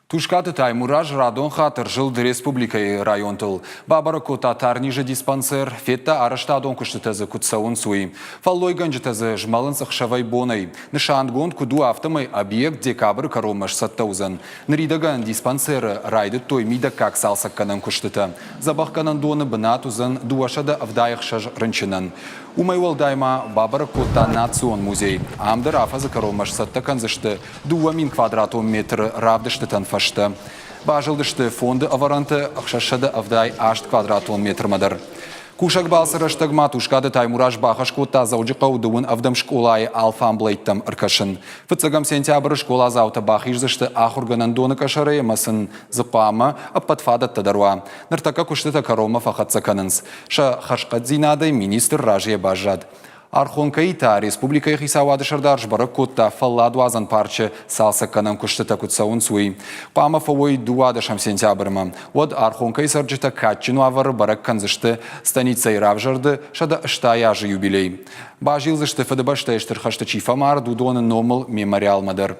Тускъаты Таймураз радон хатт ӕрзылд республикӕйы районтыл. Бабӕрӕг кодта тарнизы диспансер, федта арӕзтадон куыстытӕ дзы куыд цӕуынц, уый. Фӕллойгӕнджытӕ дзы змӕлынц ӕхсӕвӕй-бонӕй. Нысангонд куыд у, афтӕмӕй объект декабры кӕронмӕ сцӕттӕ уыдзӕн. Ныридӕгӕн диспансеры райдыдтой мидӕггаг цалцӕггӕнӕн куыстытӕ. Дзӕбӕхгӕнӕндоны бынат уыдзӕн 276 рынчынӕн. Уымӕй уӕлдай ма бабӕрӕг кодта Национ музей. Ам дӕр афӕдзы кӕронмӕ сцӕттӕ кӕндзысты 2000 квадратон метры равдыстытӕн фӕстӕ. Базылдысты фонды ӕвӕрӕнты 678 квадратон метрмӕ дӕр. Кусӕг балцы рӕстӕг ма Тускъаты Таймураз бахӕс кодта Дзӕуджыхъӕуы дыууын ӕвдӕм скъолайы алфамблӕйттӕм ӕркӕсын. Фыццӕгӕм сентябры скъоладзаутӕ бахиздзысты ахуыргӕнӕндоны къӕсӕрӕй ӕмӕ сын дзы хъуамӕ ӕппӕт фадӕттӕ дӕр уа. Ныртӕккӕ куыстытӕ кӕронмӕ фӕхӕццӕ кӕнынц. Сӕ хӕрзхъӕддзинадӕй министр разыйӕ баззад. Архонкӕйы та республикӕйы хицауады сӕрдар сбӕрӕг кодта фӕлладуадзӕн парчы цалцӕггӕнӕн куыстытӕ куыд цӕуынц, уый. Хъуамӕ фӕуой 12 сентябрмӕ. Уӕд Архонкӕйы цӕрджытӕ кадджын уавӕры бӕрӕг кӕндзысты станицӕйы равзӕрды 180 азы юбилей. Базилдзысты Фыдыбӕстӕйы Стыр хӕсты чи фӕмард, уыдоны номыл мемориалмӕ дӕр.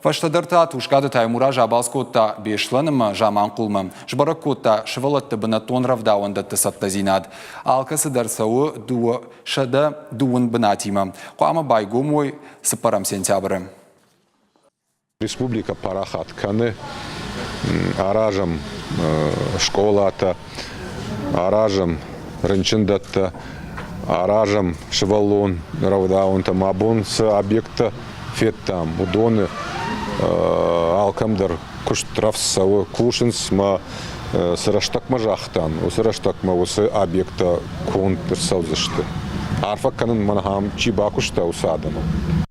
Фӕстӕдӕр та Тускъаты Таймураз абалц кодта Беслӕн ӕмӕ Заманхъулмӕ, сбӕрӕг кодта сывӕллӕтты бынӕттон рӕвдауӕндӕтты цӕттӕдзинад. Алкӕцы дӕр цӕуы 230 бынатимӕ. Хъуамӕ байгом уой цыппӕрӕм сентябры. Республикӕ парахат кӕны, аразӕм скъолатӕ, аразӕм рынчындӕттӕ, аразӕм сывӕллон рӕвдауӕнтӕ. Мӕ бон цы объекттӕ федтам, уыдоны алкӕмдӕр куыст рӕвдз цӕуы, кусынц мӕ цы рӕстӕгмӕ загътам, уыцы рӕстӕгмӕ уыцы объекттӕ конд ӕрцӕудзысты. Арфӕ кӕнын мӕн ахӕм чи бакуыста, уыцы адӕмӕн.